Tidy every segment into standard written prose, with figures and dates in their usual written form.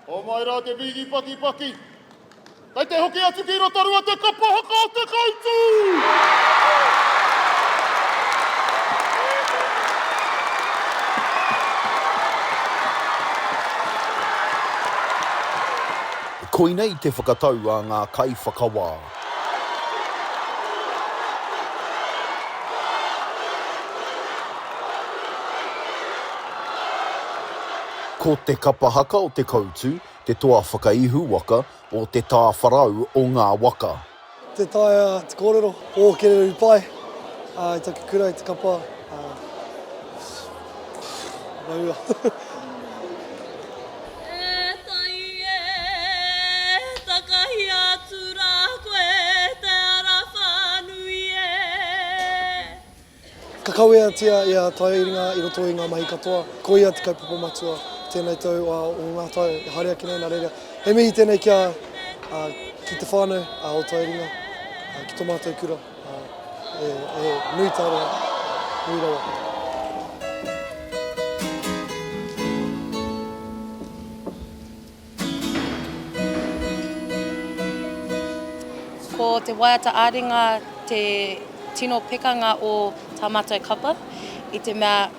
Homai rā te piki pakipaki. Kei te hoki atu ki Rotorua te kapa haka o Te Koutu! Koinei te whakatau a ngā kaiwhakawā. Ko te kapa haka o Te Koutu te toa whakaihu waka o te tāwharau o ngā waka. Tē taea te kōrero o Kereru Pai i taku kura i te kapa Raua. E tai e, takahia atu rā koe te ara whānui e. Ka kaweatia ia tairinga i roto i ngā mahi katoa, ko ia te kaupapa matua tēnei tau o ngā tau e haere ake nei, nā reira, he mihi tēnei ki a, ki te whānau o Tairinga, ki tō mātou kura, e, e nui te aroha, nui rawa. Ko te waiata ā-ringa te tino pekanga o tā mātou kapa, i te mea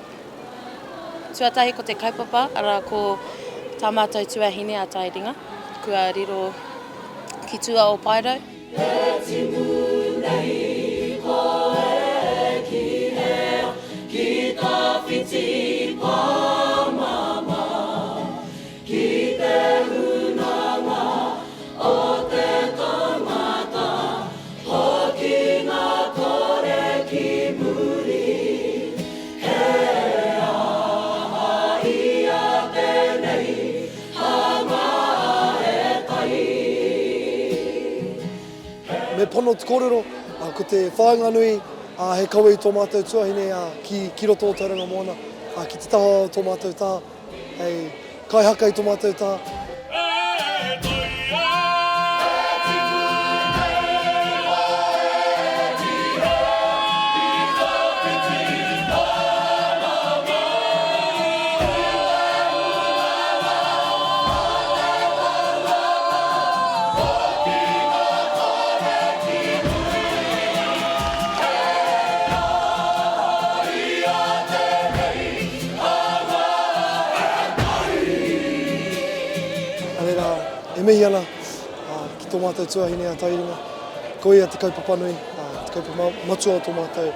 tuatahi ko te kaupapa, arā ko tā mātou tuahine a Tairinga, kua riro ki tua o Paerau. E timu nei koe ki hea, ki tawhiti pāmama. Ki te hunanga o te tangata, hokinga kore ki muri, he aha ia tenei hanga e tai. Me pono te kōrero, ko te whāinga nui he kawe i tō mātou tuahine ki roto o Tauranga Moana, ki te taha o tō mātou taha. Hei kaihaka i to matou taha. Nā reira, e mihi ana ki tō mātou tuahine a Tairinga. Ko ia te kaupapa nui, te kaupapa matua o tō mātou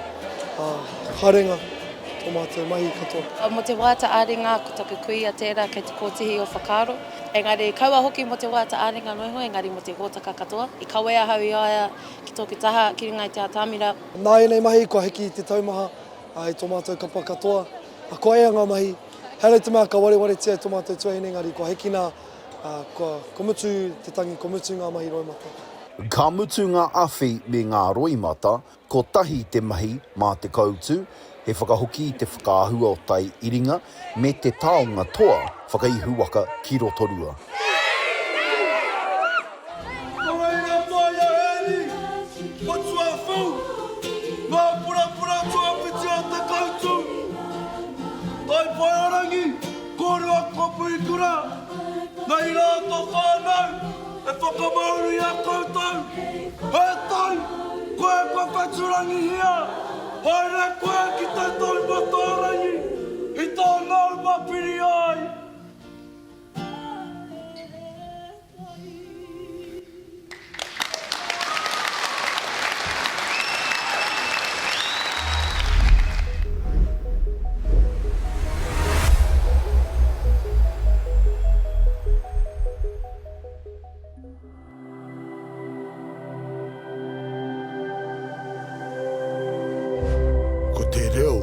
haerenga, tō mātou mahi katoa. Mō te waiata ā-ringa, ko taku kuia tērā kei te kōtihi o whakaaro. Engari, kaua hoki mō te waiata ā-ringa noa iho, engari mō te hōtaka katoa. I kawe ahau i a ia ki tōku taha, ki runga i te atamira. Nā ēnei mahi kua hiki te taumaha i tō mātou kapa katoa. Kua ea ngā mahi, haere te mea ka warewaretia e tō mātou tuahine engari kua hikina, kua, kua mutu te tangi, kua mutu ngā mahi roimata. Ka mutu ngā awhi me ngā roimata, kotahi te mahi mā te koutu, he whakahoki i te whakaahua o Tai Iringa me te taonga toa whakaihu waka ki Rotorua. Nō reira whāia Hēni, Matua Whau, ngā purapura tuawhiti o te Koutu, Taipaearangi, kōrua ko Puhikura, nei rā tō whānau e whakamauru i a koutou, he tai, koe kua whetūrangihia, haere koe ki te taumata-o-rangi, i tō nauma piri ai. Ko te reo.